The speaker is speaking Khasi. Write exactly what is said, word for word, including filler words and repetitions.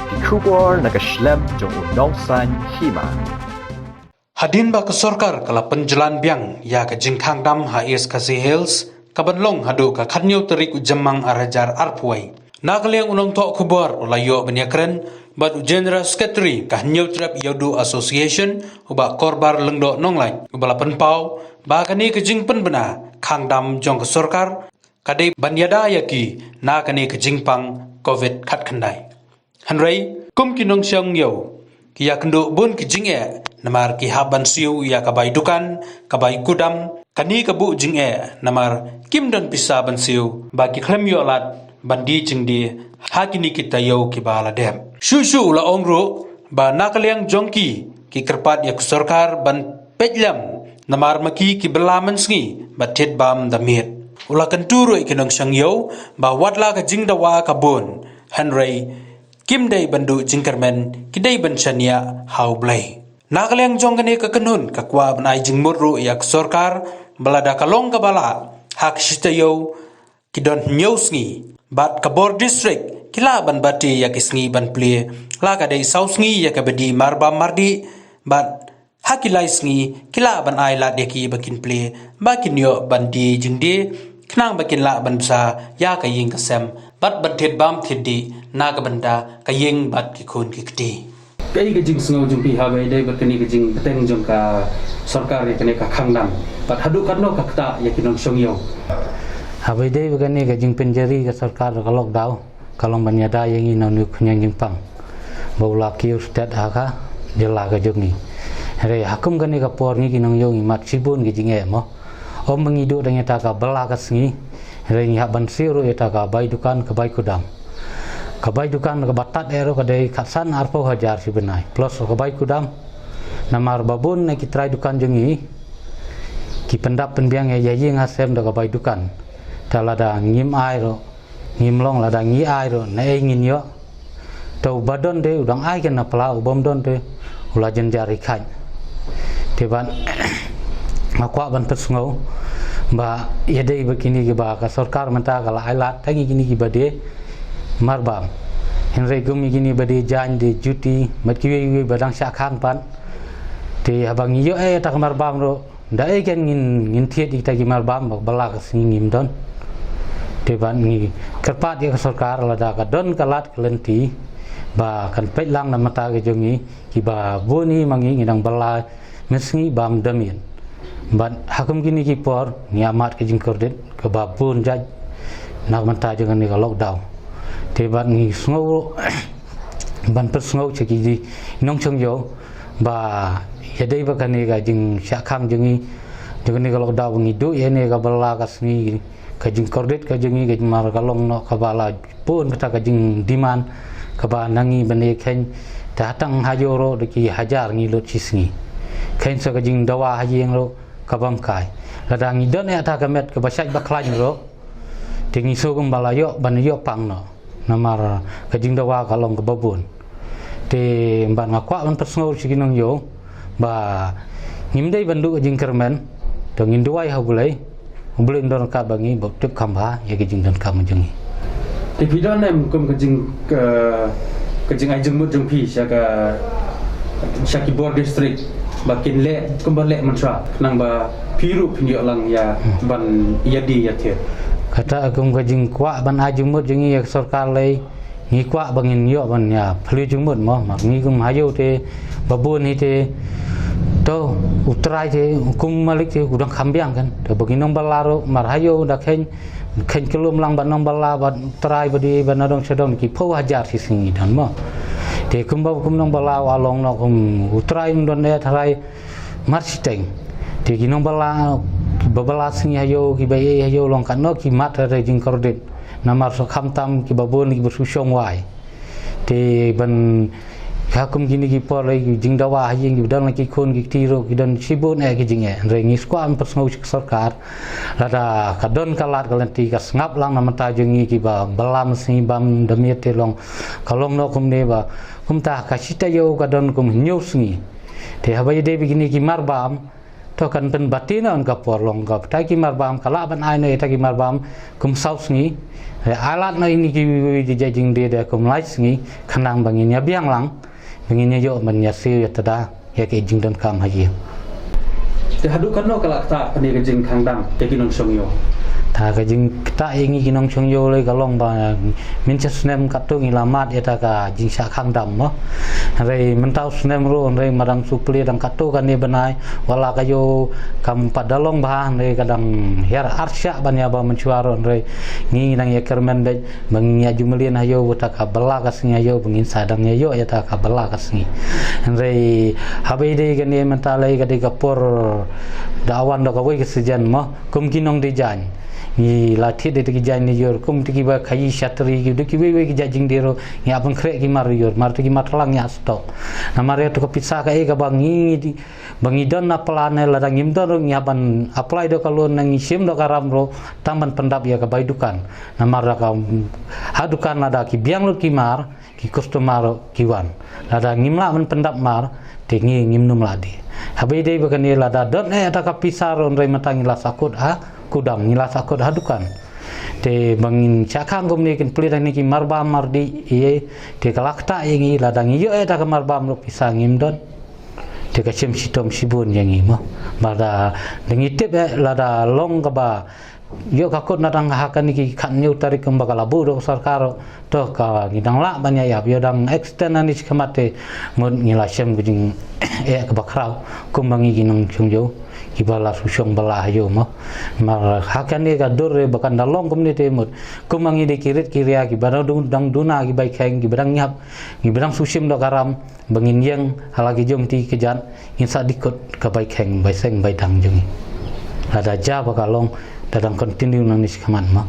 Ki khubor na ka shlem jong u nongsan hima. Hadien ba ka sorkar ka la pynjlan biang ïa ka jingkhang dam ha East Khasi Hills, ka ban long haduh ka khatnïew tarik u Jymmang ar hajar arphew. Na ka liang u nongthoh khubor u la ïoh ban ïakren bad u General Secretary ka Hynñiewtrep Ïewduh Association, u Bah Korbar Lyngdoh Nonglait, u ba la pynpaw ba kane ka jingpynbna khang dam jong ka sorkar ka dei ban ïada ïa ki na kane ka jingpang covid khatkhyndai. Hynrei kum ki nongshong ïew, ki ïakynduh bun ki jingeh namar ki hap ban siew ïa ka bai dukan, ka bai kudam, kane ka buh jingeh namar kim don pisa ban siew, ba ki khlem ïoh lad ban die jingdie ha kine ki taïew ki ba la dep. Shuh shuh u la ong ruh ba na ka liang jong ki, ki kyrpad ïa ka sorkar ban peit lem namar ma ki ki bylla mynsngi bad thied bam da miet. U la kyntu ruh ïa ki nongshong ïew ba wat la ka jingdawa ka bun, hynrei kim dei ban duh jingkyrmen, ki dei ban shaniah ha U Blei. Na ka liang jong kane ka kynhun ka kwah ban ai jingmut ruh ïa ka sorkar ba lada ka long kaba lah ha ka shi taïew ki don hynñiew sngi, bad ka bor district ki lah ban bati ïa ki sngi ban plie, la ka dei saw sngi ïa kaba die marbam mardih, bad ha ki lai sngi ki lah ban ai lad ïa ki ba kin plie, ba kin ïoh ban die jingdie, khnang ba kin lah ban bsa ïa ka ïing ka sem bad ban thied bam thied dih na ka bynta ka ïing bad ki khun ki kti. Kaei ka jingsngew jong phi haba ïadei bad kane ka jingbteng jong ka sorkar ïa kane ka khang dam, bad haduh katno ka ktah ïa ki nongshong ïew? Haba ïadei bad kane ka jingpynjari ka sorkar ka lockdown, ka long ban ïada ïa ngi na une u khñiang jingpang ba u la kiew stet ha ka jylla ka jong ngi. Hynrei ha kum kane ka por ngi ki nongïew ngi mad shibun ki jingeh mo. Ym ba ngi duh tang ïa ta ka bylla ka sngi, hynrei ngi hap ban siew ruh ïa ta ka bai dukan, ka bai kudam. Ka bai dukan kaba tad eh ruh ka dei khatsan arphew hajar shi bnai, plus ka bai kudam. Namar ba bun na ki trai dukan jong ngi ki pyndap pynbiang ïa ïing ha sem da ka bai dukan. Te lada ngim ai ruh, ngim long, lada ngi ai ruh naei ngin ïoh? Te uba don te u dang ai kane pla, u bym don te u la jynjar hi khaid. Te bad nga kwah ban pynsngew ba ïadei bad kine kiba ka sorkar mynta ka la ai lad tang ïa kine kiba die marbam. Hynrei kum ïa kine ba die jaiñ, die juti, bad kiwei kiwei ba dang shah khang pat, te haba ngi ïoh eh ïa ta ka marbam ruh, da ei ken ngin, ngin thied ïa kita ki marbam ba bylla ka sngi ngim don? Te bad ngi kyrpad ïa ka sorkar lada ka don ka lad ka lynti ba kan peit lang na bynta ka jong ngi kiba bun hi ma ngi ngi dang bylla mynsngi bam da miet. Bad ha kum kine ki por ngi ïa mad ka jingkordit kaba bun jait na ka bynta jong kane ka lockdown. Te bad ngi sngew ruh ban pynsngew sha ki nongshong ïew ba ïadei bad kane ka jingshah khang jong ngi, jong kane ka lockdown ba ngi duh ïa kane ka bylla ka sngi, ka jingkordit ka jong ngi, ka jingmar ka long noh kaba la bun kata ka jingdemand kaba na ngi ban ïa kheiñ, te ha tang ha ïew ruh da ki hajar ngi lut shi sngi. Kheiñ sa ka jingdawa ha ïing ruh ka bym kai. Lada ngi don eh ta ka met kaba shait ba khlaiñ ruh, te ngi sngew kumba la ïoh ban ïoh pang noh. Namar ka jingdawa ka long kaba bun. Te bad nga kwah ban pynsngew sha ki nongïew ba ngim dei ban duh ka jingkyrmen, to ngin duwai ha U Blei, U Blei un don ryngkat bad ngi bad tip kham bha ïa ka jingdonkam jong ngi. Te phi don em kum ka jing, ka, ka jingai jingmut jong phi sha ka, sha ki bor district ba kin leh kumba leh mynshuwa, khnang ba phi ruh phin ïoh lang ïa ban ïa die ïa thied? Kata kum ka jingkwah ban ai jingmut jong ngi ïa ka sorkar lei, ngi kwah ba ngin ïoh ban ïa phylliew jingmut mo, mar ngi kum ha ïew te ba bun hi te, to u trai te, kum malik te u dang kham biang kan, to ba ki nongbylla ruh mar ha ïew da kheiñ, kheiñ kyllum lang bad nongbylla bad trai bad die bad na dong sha dong, ki phew hajar shi sngi don mo. Te kumba kum nongbylla u long noh kum u trai un don eh trai mar shiteng. Te ki nongbylla ba bylla sngi ha ïew, kiba ïeit ha ïew, long katno ki mad ha ka jingkordit. Namar sa khamtam kiba bun kiba shu shong wai. Te ban ha kum kine ki por lei, ki jingdawa ha ïing, kiba don la ki khun ki kti ruh ki don shibun eh ki jingeh. Hynrei ngi kwah ban pynsngew sha ka sorkar, lada ka don ka lad ka lynti, ka sngap lang na bynta jong ngi kiba bylla mynsngi bam da miet, te long ka long noh kumne ba kumta ka shi taïew ka don kum hynñiew sngi. Te haba ïadei bad kine ki marbam, To kan pynbati noh ka por long ka bynta ki marbam, ka lah ban ai noh ïa kita ki marbam kum saw sngi. Ai lad noh ïa kine kiwei kiwei ki jait jingdie da kum lai sngi, khnang ba ngin ïa biang lang, ba ngin ïa ïoh ban ïa siew ïa tada ïa ka jingdonkam ha ïing. Te haduh katno ka la ktah kane ka jingkhang dam ïa ki nongshong ïew? Ta ka jingktah ïa ngi ki nongshong ïew lei ka long ba mynta snem katto ngi la mad ïa ta ka jingshah khang dam mo. Hynrei mynta u snem ruh hynrei ma dang shu plie dang katto katne bnai, wat la ka ïew kam pat da long bha hynrei ka dang hiar arshah ban ïa ba mynshuwa ruh hynrei ngi dang ïa kyrmen beit ba ngin ïa ju mlien ha ïew, ba ta ka bylla ka sngi ha ïew ba ngin sa dang ïa ïoh ïa ta ka bylla ka sngi. Hynrei haba ïadei kane mynta lei ka dei ka por da wan da kawei ka season mo, kum ki nongdie jaiñ. Ngi la thied da ki jaiñ lyiur kum te kiba khaïi shatri ki da kiwei wei ki jait jingdie ruh ngi ap ban khreh ki mar lyiur, mar te ki mar tlang ngi ap stock. Namar ïa to ka pisa kaei kaba ngi di ba ngi don na plan ne lada ngim don ruh ngi hap ban apply da ka loan ne ngi shim da ka ram ruh tang ban pyndap ïa ka bai dukan. Namar da ka ha dukan lada ki biang lut ki mar, ki customer ruh ki wan. Lada ngim lah ban pyndap mar te ngi ngim nym lah die. Haba ïadei ba kane lada don eh da ka pisa ruh hynrei mynta ngi la sahkut ha kudam, ngi la sahkut ha dukan. Te ba ngin shah khang kumne kin plie da kine ki marbam mardih ïa te ka la ktah ïa ngi lada ngi ïoh eh da ka marbam ruh pisa ngim don. Te ka shem shitom shibun ïa ngi mo. Ba da ngi tip eh lada long kaba ïoh ka kot na dang ha kane ki khathynñiew tarik kumba ka la buh da ka sorkar ruh to ka ngi dang lah ban ïa ïap, ïoh dang extend nangne shakhmat te mut ngi la shem ka jingeh kaba khraw kumba ngi ki nongshong ïew kiba la shu shong bylla ha ïew mo. Mar ha kane ka dur re ba kan da long kumne te mut kumba ngi dei ki rit ki ria kiba dang dun-, dang duna ki bai kheiñ, kiba dang ïap, kiba dang shu shim da ka ram, ba ngin ïeng ha la ki jong ki kjat, ngin sa dih kot ka bai kheiñ bai seng bai dang jong ngi. Lada jia ba ka long, da dang continue nangne shakhmat mo.